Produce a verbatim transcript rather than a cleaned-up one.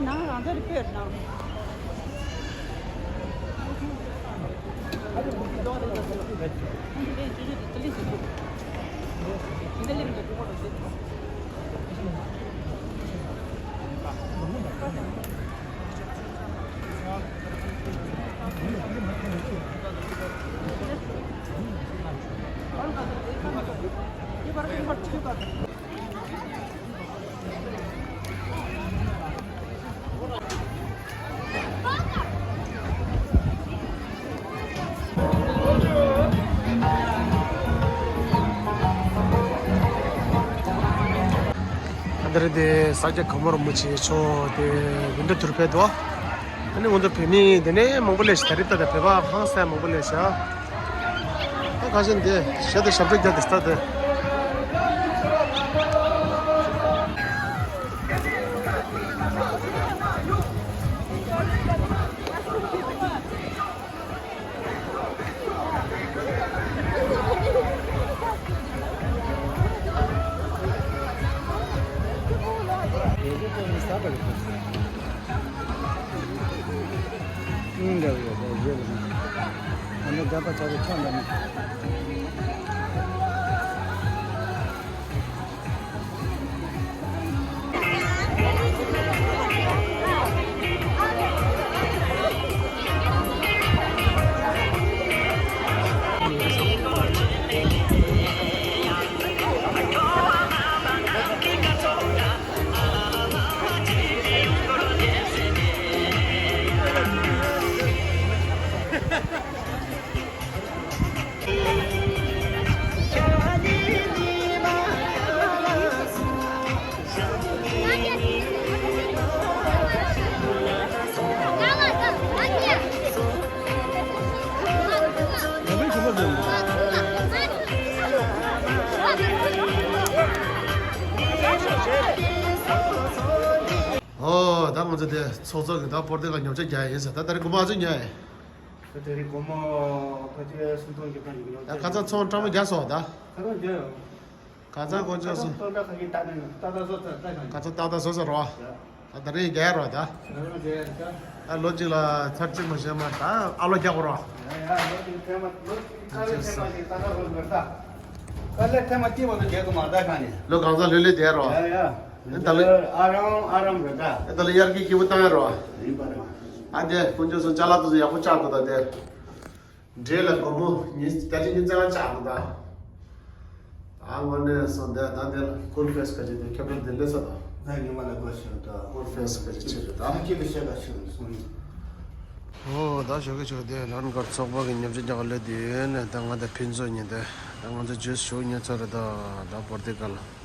ནང་རང་འདོད་ཕེབས་ནང་། ཨ་འདིར་དེ་ས་སྐྱ་གོང་མ་རིན་པོ་ཆེ་མཆོག་དེ་འདི་འདྲ་དུར་ཕེབས་འདུག་ཨ་ནི་ང་ཚོ་བོད་མི་དེ་ནས་མང་པོ་སླེབས་ཤག་ད་རེས་ད་ལྟ་བོད་པ་ཧང་སང་མང་པོ་སླེབས་ཤག་ད་ཁ་ཤས་འདི་ཞལ་དུ་ཞབས་བྲོ་རྒྱག་གི་ས་དེ། ཨོ། ད་ང་ཚོ་དེ་ཚོགས་གཙོ་གི་ད་པོར་ཏི་གལ་ཉོ་ཆ་རྒྱག་ཡིན་ཟེར། ད་ད་རེས་དགོང་མོ་ཨ་ཚོ་ཉོ་ཡ། ད་དེ་རིང་དགོང་མོ་ཁ་ཆེ་སུམ་སྟོང་བརྒྱ་ཁ་ཉོ་ཉོ་ད་ཁ་ཚ་ཚོང་འགྲོ་མ་རྒྱག་སོང་ད། ཁ་ཚ་རྒྱག་ཡོད། ཁ་ཚ་དཀོན་མཆོག་གསུམ། ཁ་ཚ་སྟོང་ཕྲག་ཁ་ཤས་ཏག་ཏག་ཏག་ཏག་ཁ་ཚ་ཏག་ཏག་བཟོ་ས་རོ། ད་ད་རེས་རྒྱག་རོ་ད། ད་ལོ་གཅིག་ལ་ཚར་གཅིག་མ་བྱས་མ་ད་ཨ་ལོ་རྒྱག་རོ། ཡ་ཡ་ལོ་གཅིག་ཐེངས་མ་ལོ་གཅིག་ཨ་རེ་ཐེངས་མ་ཞིག་ཏག་ཏག་བཟོ་དགོས་ད། ད་ལས་ཐེངས་མ་གཅིག་བར་དུ་རྒྱག་གི་མ་ད་ག་ནས། ལོ་གང་ཚ་ལོས་ལོས་བསྡད་རོ། ཡ་ཡ། ད་ལོ་ཨ་རམ་ཨ་རམ་རེད་ད། ད་ལོ་དབྱར་གྱི་སྐྱིད་པོ་བཏང་ཡ་རོ། ཡིན་པ་རེད། ཨ་དེ་དཀོན་མཆོག་གསུམ་ཅ་ལག་དེ་ཚོ་ཡག་པོ་བཅག་དགོས་ད་དེ། འདྲེ་ལ་སྒོར་མོ་ཉིན་ད་ཅི་ཉིན་བཙན་བ་བཅག་དགོས་ད། ཨ་དངོས་གནས་སོང་དེ་ད་དེ་ལ་ཀུལ་ཕེ་སི་ག་ཅིག་དེ་ཁྱོད་ཀྱི་དེ་ལས་ས་ད། ད་ཉི་མ་ལ་དགོས་ཤོད་ད། ཀུལ་ཕེ་སི་ག་ཅིག་བྱེད་རེད་ད། ཁྱེད་ཀྱི་བཤད་ད་ཤོད་སོང་། ཨོ་ད་ཞོགས་ཀྱི་ཞོགས་དེ་རང་དགར་ཚོགས་པ་གི་ཉམས་ཞིབ་རྒྱག་ག་སླེབས་དུས་ནས་ད་ང་ད་ཕན་ཚུན་ཉིན་དེ་ད་ང་ཚོ་ཇུས་ཞུ་ཉན་ཚོ་རེད་ད། ད་པོར་ཏི་གལ།